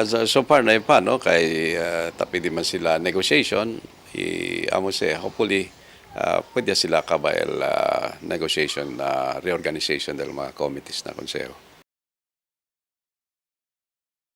So far na pa no kay tapi di man sila negotiation i amo se hopefully pwede sila kabael negotiation na reorganization del mga committees na konseho.